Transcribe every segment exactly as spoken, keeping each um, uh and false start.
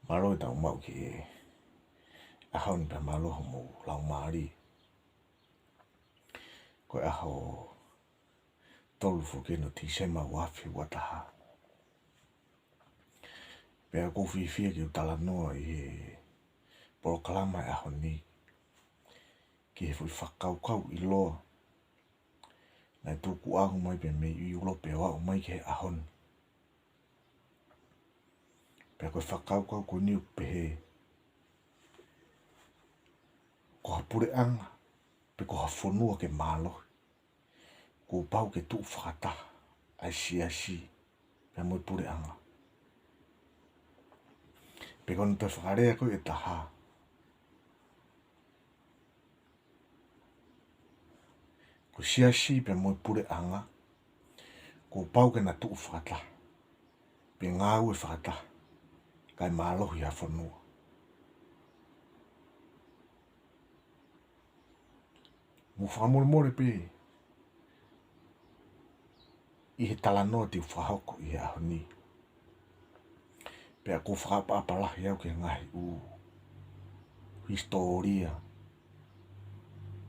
Mālō e tau maʻu ki he ʻaho ni pea mālō hoʻomou laumālie. Ko e ʻaho tolu foki eni ʻo Tīsema ua afe ua taha. Pea ʻoku ou fiefia ke u talanoa ʻi he polokalama e ʻaho ni ki he foʻi fakakaukau ʻiloa naʻe tukuange mai pē mei ʻIulope ʻo aʻu mai ki he ʻaho ni. Pea ko e fakakaukau ko eni ʻoku pehē: ko ha puleʻanga pe ko ha fonua ke mālohi, kuo pau ke tuʻu fakataha ʻa e siasi pea mo e puleʻanga. Pe ko hono toe fakalea ko ē ʻe taha, ko e siasi pea mo e puleʻanga, kuo pau ke na tuʻu fakataha pe ngāue fakataha kae mālohi ha fonua. Mou fakamolemole pē ʻi he talanoa te u fakahoko ʻi he ʻaho ni. Pea ʻoku ou fakaʻapaʻapa lahi au ki he ngaahi ʻū hisitōlia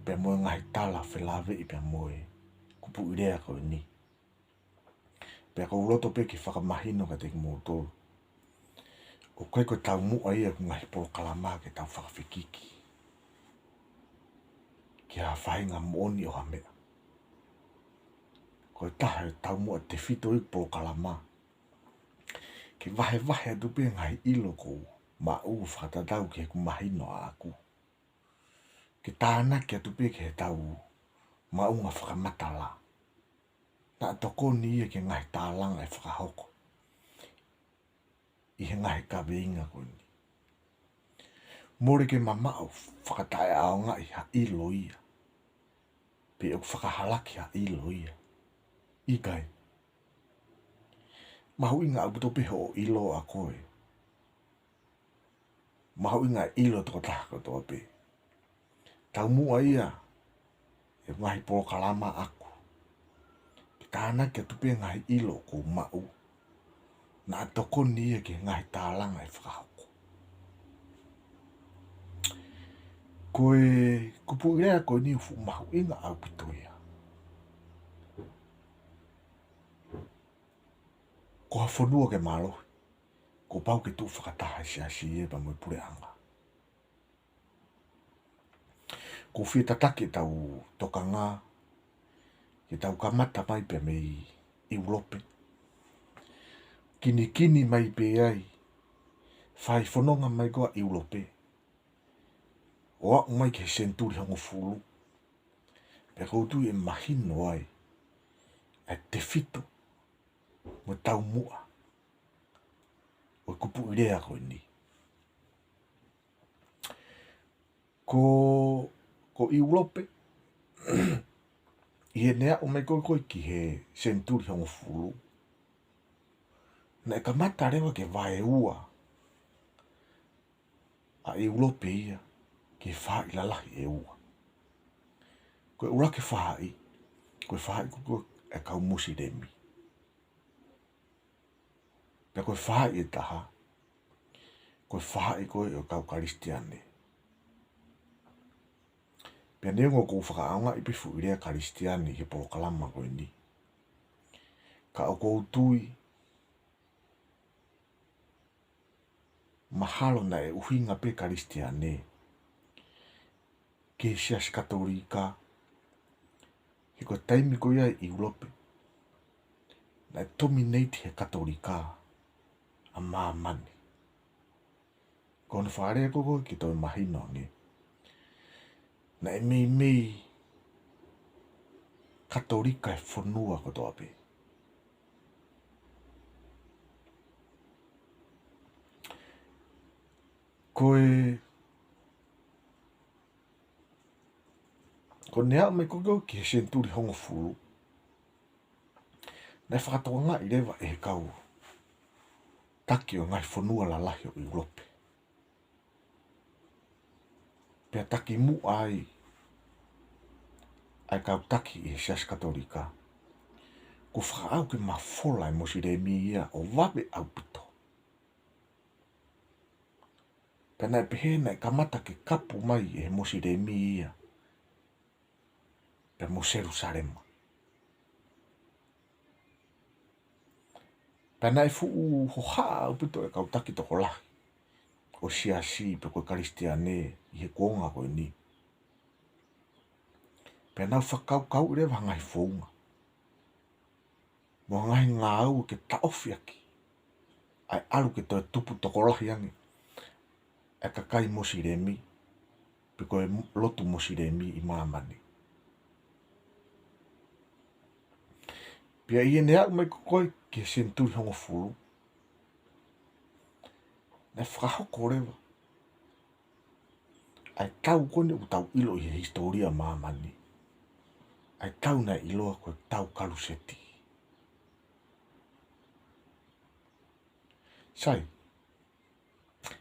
pea mo e ngaahi tala felāveʻi pea mo e kupuʻi lea ko eni. Pea ʻoku ou loto pē ke fakamahino kiate kimoutolu, ʻoku ʻikai ko e taumuʻa ia ʻeku ngaahi polokalama ke tau fakafekiki ki ha faʻahinga moʻoni ʻo ha meʻa. Ko e taha e taumuʻa tefito ʻeku polokalama ke vahevahe atu pē ngaahi ʻilo ʻoku ou maʻu fakatatau ki heʻeku mahino ʻaʻaku, ke tānaki atu pē ki he tau maʻunga fakamatala naʻa tokoni ia ki he ngaahi tālanga ʻe fakahoko ʻi he ngaahi kaveinga ko eni. Mole ke mamaʻo fakataʻeʻaongaʻi ha ʻilo ia pe ʻoku fakahalaki ha ʻilo ia. ʻIkai. Mahuʻinga ʻaupito pē hoʻo ʻilo ʻa koe. Mahuʻinga e ʻilo tokotaha kotoa pē. Taumuʻa ia ʻeku ngaahi polokalama ʻaʻaku ke tānaki atu pē ngaahi ʻilo ʻoku ou maʻu naʻa tokoni ia ki he ngaahi tālanga ʻe fakahoko. Ko e kupuʻi lea ko eni ʻoku fuʻu mahuʻinga ʻaupito ia. Ko ha fonua ke mālohi, kuo pau ke tuʻu fakataha e siasi ia pea mo e puleʻanga. ʻOku ou fie tataki ʻetau tokanga ke tau kamata mai pē mei ʻIulope. Kinikini mai pē ai, fai fononga mai ko ē ʻa ʻIulope ʻo aʻu mai ki he senituli hongofulu. Pea ʻoku ou tui ʻe mahino ai ʻa e tefito mo e taumuʻa ʻo e kupuʻi lea ko eni. Ko, ko ʻIulope, ʻi heʻene aʻu mai ko ē ko ē ki he senituli hongofulu, naʻe kamata leva ke vaeua ʻa ʻIulope ia ki he faʻahi lalahi ʻe ua. Ko e ʻuluaki faʻahi, ko e faʻahi ko ē ʻo e kau Musilemi. Pea ko e faʻahi ʻe taha, ko e faʻahi ko ē ʻo e kau Kalisitiane. Pea neongo ʻoku ou fakaʻaongaʻi pē foʻi lea Kalisitiane ʻi he polokalama ko eni, ka ʻoku ou tui mahalo naʻe ʻuhinga pē Kalisitiane ki he Siasi Katolika, he ko e taimi ko ia ʻi ʻIulope naʻe dominate he Katolika ʻa māmani. Ko hono fakalea ko ē ke toe mahino ange, naʻe meimei Katolika e fonua kotoa pē. Ko e, ko ʻene aʻu mai ko ē ki he senituli hongofulu, naʻe fakatokangaʻi leva ʻe he kau taki ʻo e ngaahi fonua lalahi ʻo ʻIulope, pea takimuʻa ai ʻa e kau taki ʻi he Siasi Katolika, kuo fakaʻau ke mafola e Musilemi ia ʻo vave ʻaupito. Pea naʻe pehē naʻe kamata ke kapu mai ʻe he Mosilemi ia pea mo Selusalema. Pea naʻe fuʻu hohaʻa ʻaupito e kau taki tokolahi ʻo e siasi pe ko e Kalisitiane ʻi he kuonga ko eni. Pea nau fakakaukauʻi leva ha ngaahi founga mo ha ngaahi ngāue ke taʻofi ʻaki ʻa e ʻalu ke toe tupu tokolahi ange ʻa e kakai Mosilemi, pe ko e lotu Mosilemi ʻi māmani. Pea ʻi heʻene aʻu mai ko ē ki he senituli hongofulu, naʻe fakahoko leva ʻa e tau ko eni ʻoku tau ʻilo ʻi he hisitōlia māmani, ʻa e tau naʻe ʻiloa ko e tau Kaluseti. Sai,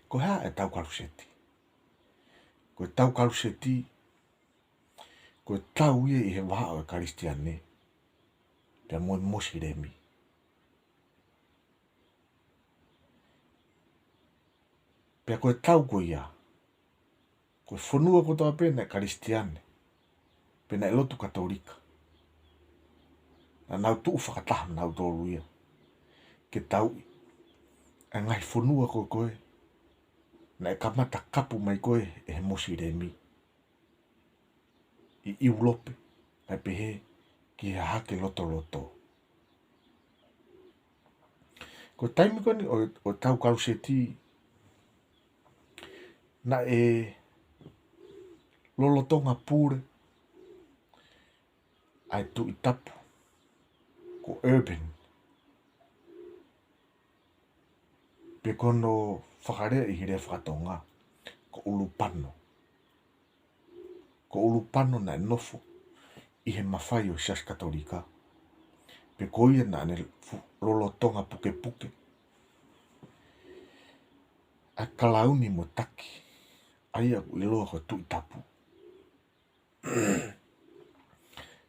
ko e hā e tau Kaluseti? Ko e tau Kaluseti, ko e tau ia ʻi he vahaʻa ʻo e Kalisitiane pea mo e Mosilemi. Pea ko e tau ko ia, ko e fonua kotoa pē naʻe Kalisitiane pe naʻe lotu Katolika, naʻa nau tuʻu fakataha nautolu ia ke tauʻi ʻa e ngaahi fonua ko ē ko ē naʻe kamata kapu mai ko ē ʻe he Mosilemi ʻi ʻIulope, kae pehē ki he Hahake Lotoloto. Ko e taimi ko eni ʻo, ʻo e tau Kaluseti, naʻe lolotonga pule ʻa e tuʻi tapu ko Urban, pe ko hono fakalea ʻi he lea faka-Tonga ko Ulupano. Ko Ulupano naʻe nofo ʻi he mafai ʻo e Siasi Katolika, pe ko ia naʻa ne fu-, lolotonga pukepuke ʻa e kalauni mo e taki ʻa ia ʻoku ʻiloa ko e tuʻi tapu.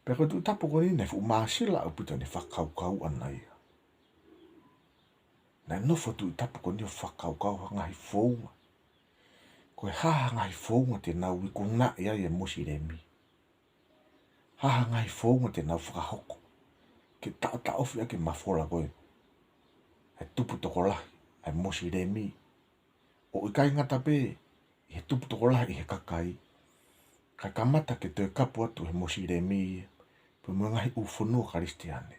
Pea ko e tuʻi tapu ko eni naʻe fuʻu māsila ʻaupito ʻene fakakaukau ʻana ia. Naʻe nofo e tuʻi tapu ko eni ʻo fakakaukau ha ngaahi founga. Ko e hā ha ngaahi founga te nau ikunaʻi ai e Mosilemi? Hā ha ngaahi founga te nau fakahoko ke taʻotaʻofi ʻaki e mafola ko ē ʻa e tupu tokolahi ʻa e Mosilemi? ʻO ʻikai ngata pē ʻi he tupu tokolahi ʻi he kakai, kae kamata ke toe kapu atu he Mosilemi ia pea mo e ngaahi ʻū fonua Kalisitiane.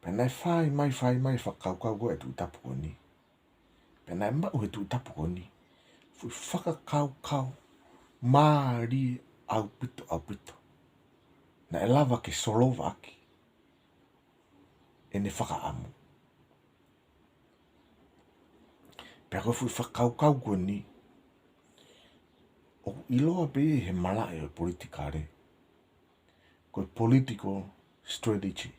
Pea naʻe fai mai, fai mai e fakakaukau ko ē ʻa e tuʻi tapu ko eni. Pea naʻe maʻu he tuʻi tapu ko eni foʻi fakakaukau mālie ʻaupito, ʻaupito naʻe lava ke solova ʻaki ʻene fakaʻamu. Pea ko e foʻi fakakaukau ko eni ʻoku ʻiloa pē ia ʻi he malaʻe ʻo e politikale ko e political strategy.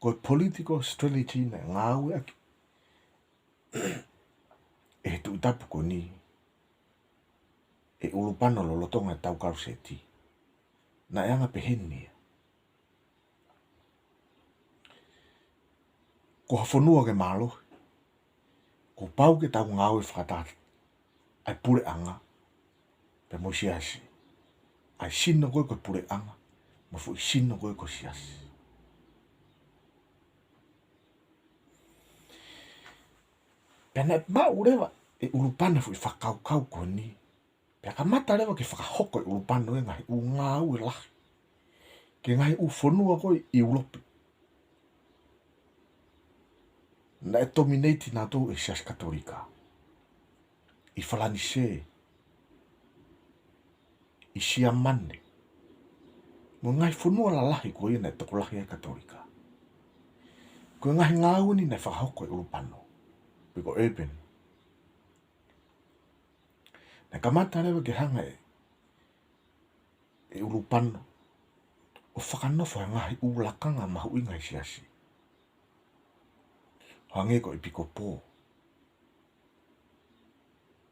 Ko e political strategy naʻe ngāueʻaki ʻe he tuʻi tapu ko eni ʻe Ulupano lolotonga e tau Kaluseti, naʻe anga peheni ia. Ko ha fonua ke mālohi, kuo pau ke tau ngāue fakataha ʻa e puleʻanga pea mo e siasi. ʻA e sino ko ē ko e puleʻanga mo e foʻi sino ko ē ko e siasi. Pea naʻe maʻu leva ʻe Ulupano foʻi fakakaukau ko eni. Pea kamata leva ke fakahoko ʻe Ulupano e ngaahi ʻū ngāue lahi ki he ngaahi ʻū fonua ko ē ʻi ʻIulope naʻe dominate nautolu ʻe he Siasi Katolika, ʻi Falanisē, ʻi Siamane, mo e ngaahi fonua lalahi ko ia naʻe tokolahi ai e Katolika. Ko e ngaahi ngāue ni naʻe fakahoko ʻe Ulupano, pe ko Urban. Naʻe kamata leva ke hanga ʻe, ʻe Ulupano ʻo fakanofo e ngaahi ʻū lakanga mahuʻinga ʻi he siasi, hangē ko e ʻepikopō,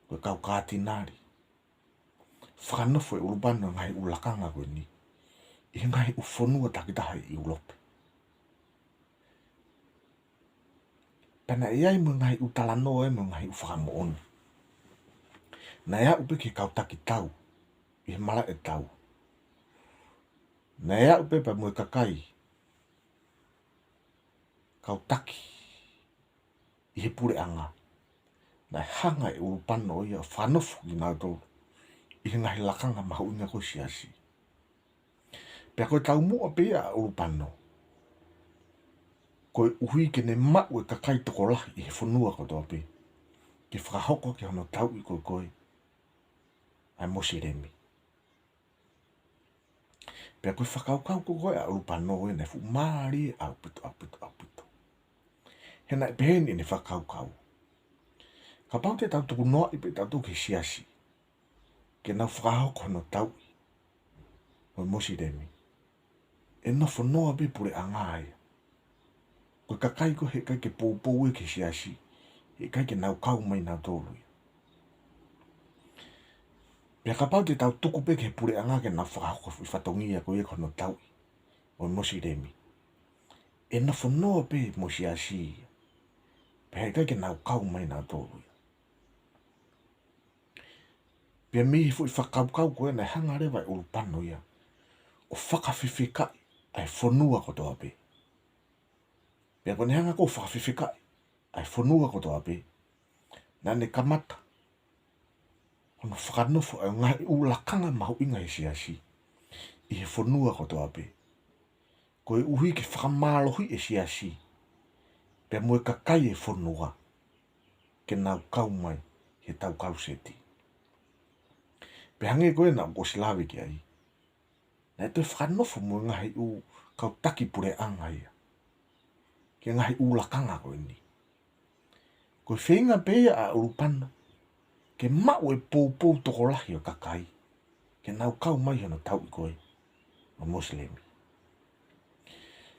ko e kau kātinali. Fakanofo ʻe Ulupano e ngaahi ʻū lakanga ko eni ʻi he ngaahi ʻū fonua takitaha ʻi ʻIulope. Pea naʻe ʻi ai mo e ngaahi ʻū talanoa ia mo e ngaahi ʻū fakamoʻoni. Naʻe aʻu pē ki he kau taki tau ʻi he malaʻe tau. Naʻe aʻu pē pea mo e kakai kau taki ʻi he puleʻanga. Naʻe hanga ʻe ʻUlupano ia ʻo fakanofo kinautolu ʻi he ngaahi lakanga mahuʻinga ko e siasi. Pea ko e taumuʻa pē ia ʻa ʻUlupano, koeʻuhi ke ne maʻu e kakai tokolahi ʻi he fonua kotoa pē ke fakahoko ki hono tauʻi ko ē ko ē ʻa e Mosilemi. Pea ko e fakakaukau ko ē ʻa ʻUlupano ē naʻe fuʻu mālie ʻaupito, ʻaupito, ʻaupito. He naʻe pehē ni ʻene fakakaukau: Kapau te tau tukunoaʻi pē tautolu ki he siasi ke nau fakahoko hono tauʻi ʻo e Mosilemi, ʻe nofo noa pē puleʻanga ia. Ko e kakai ko ē heʻikai ke poupou ia ki he siasi, heʻikai ke nau kau mai nautolu ia. Pea kapau te tau tuku pē ki he puleʻanga ke nau fakahoko e fatongia ko ia ko hono tauʻi ʻo e Mosilemi, ʻe nofo noa pē mo e siasi ia, pea heʻikai ke nau kau mai nautolu ia. Pea mei he foʻi fakakaukau ko ē naʻe hanga leva ʻe ʻUlupano ia ʻo fakafefekaʻi ʻa e fonua kotoa pē. Pea ko ʻene hanga ko ē ʻo fakafefekaʻi ʻa e fonua kotoa pē, naʻa ne kamata hono fakanofo ʻa e ngaahi ʻū lakanga mahuʻinga he siasi ʻi he fonua kotoa pē, koeʻuhi ke fakamālohiʻi e siasi pea mo e kakai e fonua ke nau kau mai he tau kaluseti. Pea hangē ko ē naʻa ku ʻosi lave ki ai, naʻe toe fakanofo mo e ngaahi ʻū kau taki puleʻanga ia ki he ngaahi ʻū lakanga ko eni. Ko e feinga pē ia ʻa ʻUlupano ke maʻu e poupou tokolahi ʻo e kakai ke nau kau mai hono tauʻi ko ē ʻo e Mosilemi.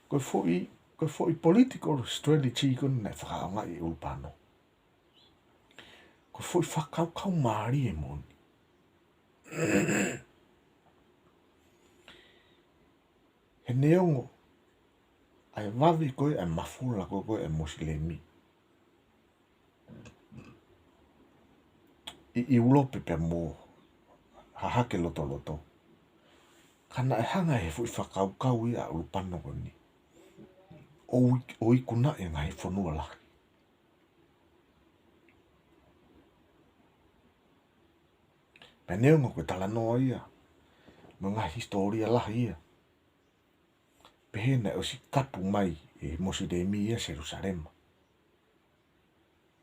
Ko e foʻi, ko e foʻi political strategy ko eni naʻe fakaʻaongaʻi ʻe ʻUlupano, ko e foʻi fakakaukau mālie moʻoni. He neongo ʻa e vave ko ē ʻa e mafola ko ē ko ē ʻa e Mosilemi ʻi ʻIulope pea mo Hahake Lotoloto, ka naʻe hanga ʻe he foʻi fakakaukau ia ʻa ʻUlupano ko eni ʻo i-, ʻo ikunaʻi e ngaahi fonua lahi. Pea neongo ko e talanoa ia mo e ngaahi hisitōlia lahi ia, pehē naʻe ʻosi kapu mai ʻe he Mosilemi ia Selusalema,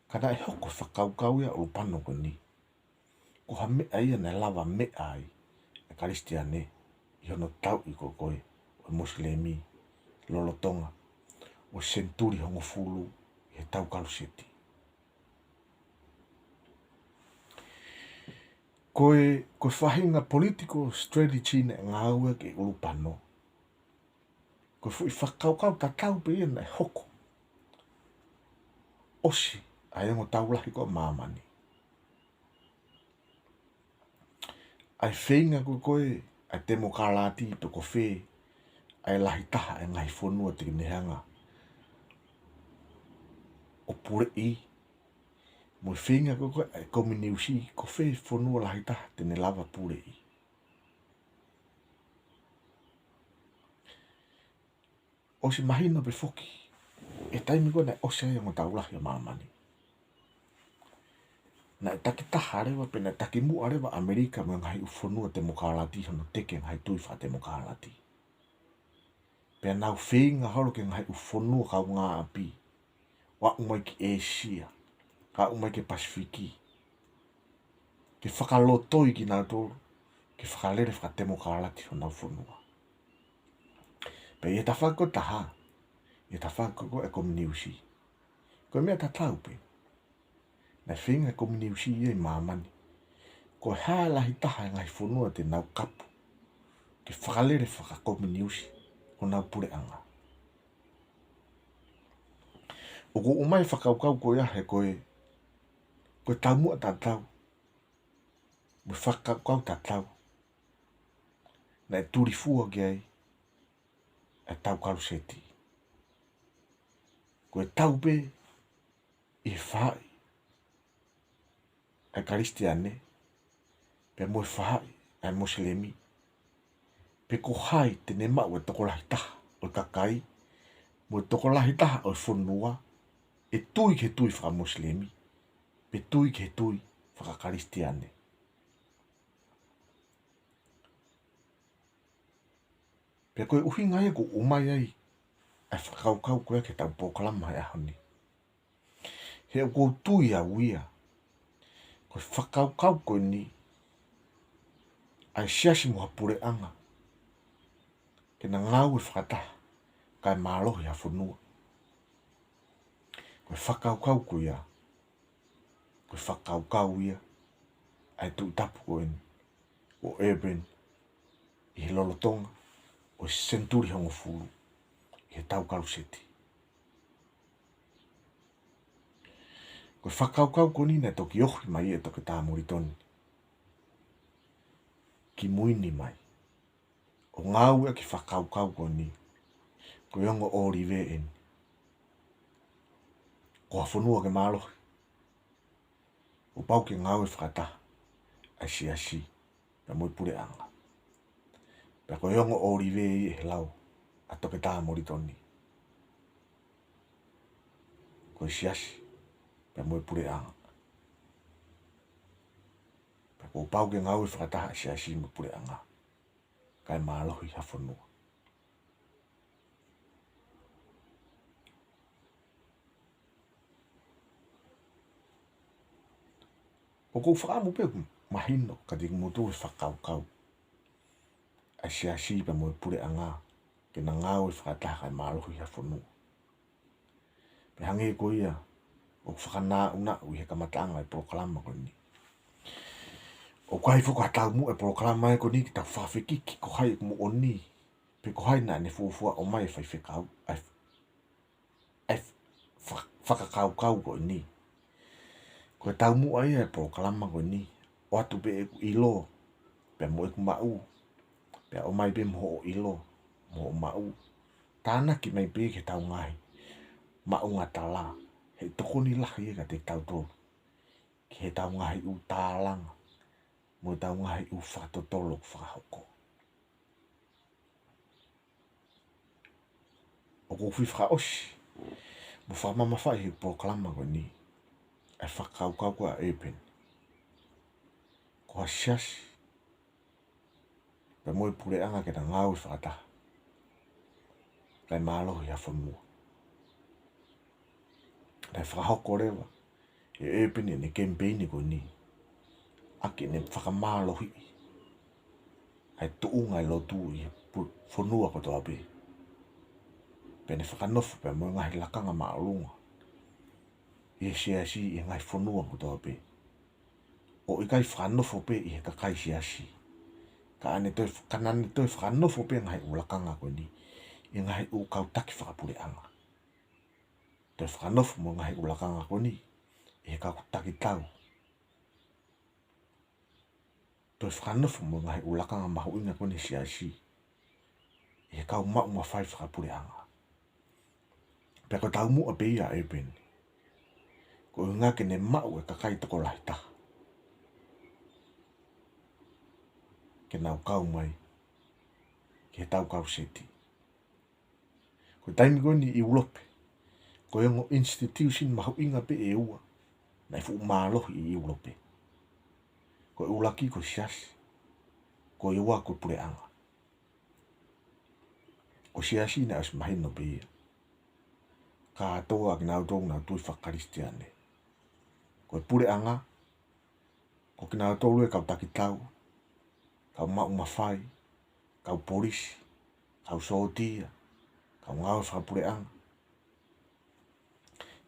ka naʻe hoko e fakakaukau ia ʻa ʻUlupano ko eni ko ha meʻa ia naʻe lava meʻa ai e Kalisitiane ʻi hono tauʻi ko ē ko ē ʻo e Mosilemi lolotonga ʻo e senituli hongofulu ʻi he tau kaluseti. Ko e, ko e faʻahinga political strategy naʻe ngāueʻaki ʻe ʻUlupano, ko e foʻi fakakaukau tatau pē ia naʻe hoko ʻosi ʻa e Ongo Tau Lahi ko ē ʻa Māmani. ʻA e feinga ko ē ko ē ʻa e temokalati pe ko fē ʻa e lahi taha ʻa e ngaahi fonua te ne hanga ʻo puleʻi, mo e feinga ko ē ko ē ʻa e kominiusi ko fē fonua lahi taha te ne lava puleʻi. ʻOsi mahino pē foki, ʻi he taimi ko ē naʻe ʻosi ai e Ongo Tau Lahi ʻa Māmani, naʻe takitaha leva pe naʻe takimuʻa leva ʻa ʻAmelika mo e ngaahi ʻū fonua temokalati hono teke e ngaahi tui fakatemokalati. Pea nau feinga holo ki he ngaahi ʻū fonua kaungāʻapi ʻo aʻu mai ki ʻĒsia, ka aʻu mai ki he Pasifiki, ke fakalotoi kinautolu ke fakalele fakatemokalati honau fonua. Pea ʻi he tafaʻaki ko ē ʻe taha, ʻi he tafaʻaki ko ē ʻo e kominiusi, ko e meʻa tatau pē. Naʻe feinga e kominiusi ia ʻi Māmani, ko e hā e lahi taha e ngaahi fonua te nau kapu ke fakalele fakakominiusi honau puleʻanga. ʻOku ʻomai e fakakaukau ko ia he ko e, ko e taumuʻa tatau mo e fakakaukau tatau naʻe tulifua ki ai e tau kaluseti. Ko e tau pē ʻi he faʻahi ʻa e Kalisitiane, pea mo e faʻahi ʻa e Mosilemi, pe ko hai te ne maʻu e tokolahi taha ʻo e kakai, mo e tokolahi taha ʻo e fonua, ʻe tui ki he tui fakamosilemi, pe tui ki he tui fakakalisitiane. Pea ko e ʻuhinga ia ʻoku ʻomai ai ʻa e fakakaukau ko ia ki heʻetau polokalama he ʻaho ni. He ʻoku ou tui au ia, ko e fakakaukau ko eni, ʻa e siasi mo ha puleʻanga, ke na ngāue fakataha, kae mālohi ha fonua. Ko e fakakaukau ko ia, ko e fakakaukau ia, ʻa e tuʻi tapu ko eni, ko Urban, ʻi he lolotonga ʻo e senituli hongofulu, ʻi he tau kaluseti. Ko e fakakaukau ko eni naʻe toki ohi mai ʻe Toketā Molitoni ki mui ni mai, ʻo ngāueʻaki e fakakaukau ko eni, ko e ongo ʻōlive eni. Ko ha fonua ke mālohi, ʻoku pau ke ngāue fakataha ʻa e siasi pea mo e puleʻanga. Pea ko e ongo ʻōlive ia ʻi he lau ʻa Toketā Molitoni, ko e siasi pea mo e puleʻanga. Pea kuo pau ke ngāue fakataha ʻa e siasi mo e puleʻanga, kae mālohi ha fonua. ʻOku ou fakaʻamu pē ʻoku mahino kiate kimoutolu e fakakaukau ʻa e siasi pea mo e puleʻanga, ke na ngāue fakataha kae mālohi ha fonua. Pea hangē ko ia ʻoku fakanaʻunaʻu ʻi he kamataʻanga e polokalama ko eni, ʻoku ʻi ai foki ha taumuʻa e polokalama ko eni ke tau fakafekiki ko hai ʻoku moʻoni, pe ko hai naʻa ne fuofua ʻomai e faifekau, ʻa e, ʻa e fa-, fakakaukau ko eni. Ko e taumuʻa ia e polokalama ko eni, ʻoatu pē ʻeku ʻilo pea mo ʻeku maʻu, pea ʻomai pē mo hoʻo ʻilo mo hoʻo maʻu, tānaki mai pē ki heʻetau ngaahi maʻuʻanga tala, he ʻe tokoni lahi ia kiate kitautolu, ki heʻetau ngaahi ʻū tālanga mo ʻetau ngaahi ʻū fakatotolo ʻoku fakahoko. ʻOku ou fie fakaʻosi mo fakamamafaʻi he polokalama ko eni ʻa e fakakaukau ko ia ʻa Urban, ko ha siasi pea mo e puleʻanga ke na ngāue fakataha, kae mālohi ha fonua. Naʻe fakahoko leva ʻe Urban ʻene kemipeini ko eni, ʻaki ʻene fakamālohiʻi ʻa e tuʻunga e lotu ʻi he pu-, fonua kotoa pē. Pea ne fakanofo pea mo e ngaahi lakanga māʻolunga ʻi he siasi ʻi he ngaahi fonua kotoa pē, ʻo ʻikai fakanofo pē ʻi he kakai siasi, ka ʻa ʻene toe, ka naʻa ne toe fakanofo pē ngaahi ʻū lakanga ko eni ʻi he ngaahi ʻū kau taki fakapuleʻanga. Toe fakanofo mo e ngaahi ʻū lakanga ko eni ʻi he kau taki tau. Toe fakanofo mo e ngaahi ʻū lakanga mahuʻinga ko eni siasi ʻi he kau maʻu mafai fakapuleʻanga. Pea ko e taumuʻa pē ia ʻa Urban, ko e ʻuhinga ke ne maʻu e kakai tokolahi taha ke nau kau mai ki he tau kaluseti. Ko e taimi ko eni ʻi ʻIulope, ko e ongo institution mahuʻinga pē ʻe ua naʻe fuʻu mālohi ʻi ʻIulope. Ko e ʻuluaki ko e siasi, ko e ua ko e puleʻanga. Ko e siasi naʻe ʻosi mahino pē ia, kātoa kinautolu ʻoku nau tui fakakalisitiane. Ko e puleʻanga, ko kinautolu e kau taki tau, kau maʻu mafai, kau polisi, kau sōtia, kau ngāue fakapuleʻanga.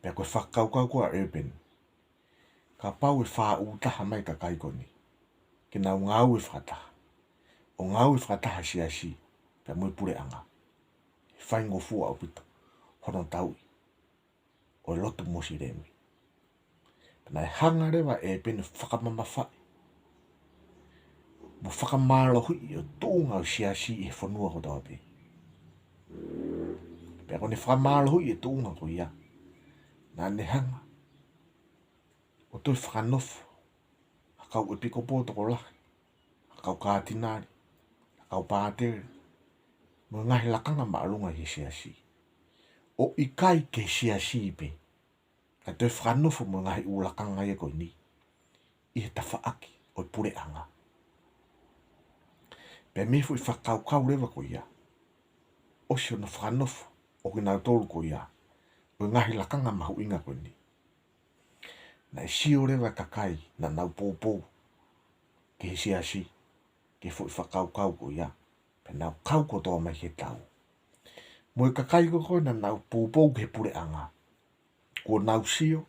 Pea ko e fakakaukau ko ia ʻa Urban, kapau ʻe fāʻūtaha mai e kakai ko eni ke nau ngāue fakataha, ʻo ngāue fakataha e siasi pea mo e puleʻanga, ʻe faingofua ʻaupito hono tauʻi ʻo e lotu Mosilemi. Pea naʻe hanga leva ʻe Urban ʻo fakamamafaʻi mo fakamālohiʻi ʻa e tuʻunga ʻo e siasi ʻi he fonua kotoa pē. Pea ko ʻene fakamālohiʻi e tuʻunga ko ia, naʻa ne hanga ʻo toe fakanofo ha kau ʻepikopō tokolahi, ha kau kātinali, ha kau pātele, mo e ngaahi lakanga māʻolunga ʻi he siasi, ʻo ʻikai ke siasi pē, kae toe fakanofo mo e ngaahi ʻū lakanga ia ko eni ʻi he tafaʻaki ʻo e puleʻanga. Pea mei he foʻi fakakaukau leva ko ia, ʻosi hono fakanofo ʻo kinautolu ko ia ʻo e ngaahi lakanga mahuʻinga ko eni, naʻe sio leva e kakai naʻa nau poupou ki he siasi, ki he foʻi fakakaukau ko ia, pea nau kau kotoa mai ki he tau. Mo e kakai ko ē naʻa nau poupou ki he puleʻanga, kuo nau sio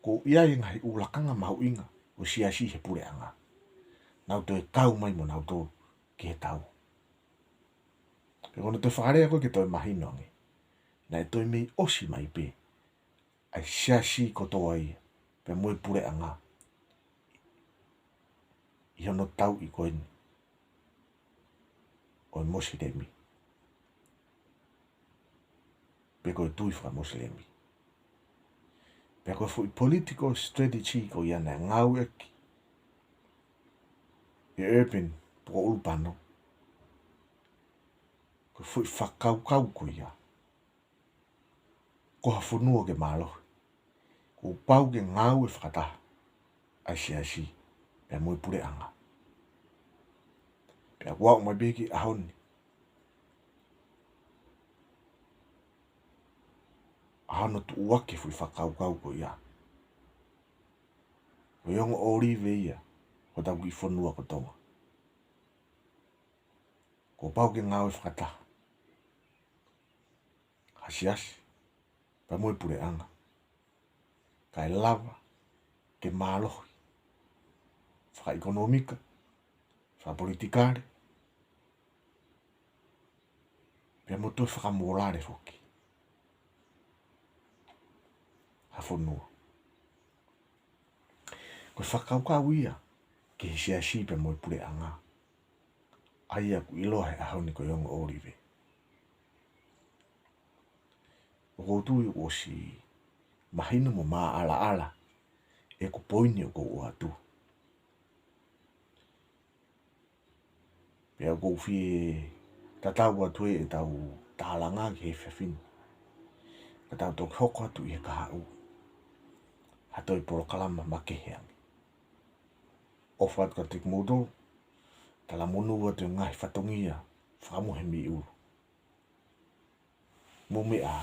kuo ʻi ai e ngaahi ʻū lakanga mahuʻinga ʻo e siasi he puleʻanga, nau toe kau mai mo nautolu ki he tau. Pea ko hono toe fakalea ko ē ke toe mahino ange, naʻe toe mei ʻosi mai pē ʻa e siasi kotoa ia pea mo e puleʻanga ʻi hono tauʻi ko eni ʻo e Mosilemi, pe ko e tui fakamosilemi. Pea ko e foʻi political strategy ko ia naʻe ngāueʻaki ʻe Urban pe ko Ulupano, ko e foʻi fakakaukau ko ia, ko ha fonua ke mālohi, kuo pau ke ngāue fakataha ʻa e siasi pea mo e puleʻanga. Pea kuo aʻu mai pē ki he ʻaho ni, ʻa hono tuʻuaki e foʻi fakakaukau ko ia, ko e ongo ʻōlive ia ʻo hotau kiʻi fonua ko Tonga. Kuo pau ke ngāue fakataha ha siasi pea mo e puleʻanga, kae lava ke mālohi fakaʻekonōmika, fakapolitikale, pea mo e toe fakamōlale foki ha fonua. Ko e fakakaukau ia ki he siasi pea mo e puleʻanga, ʻa ia ʻoku ʻiloa he ʻaho ni ko e ongo ʻōlive. ʻOku ou tui kuo ʻosi mahino mo maʻalaʻala ʻeku poini ʻoku ou ʻoatu. Pea ʻoku ou fie tatau atu ʻetau tālanga ki he efiafi ni, ka tau toki hoko atu ʻi he kahaʻu ha toe polokalama makehe ange. ʻOfa atu kiate kimoutolu, talamonū atu e ngaahi fatongia fakamohe mei ʻulu. Mou meʻa ā,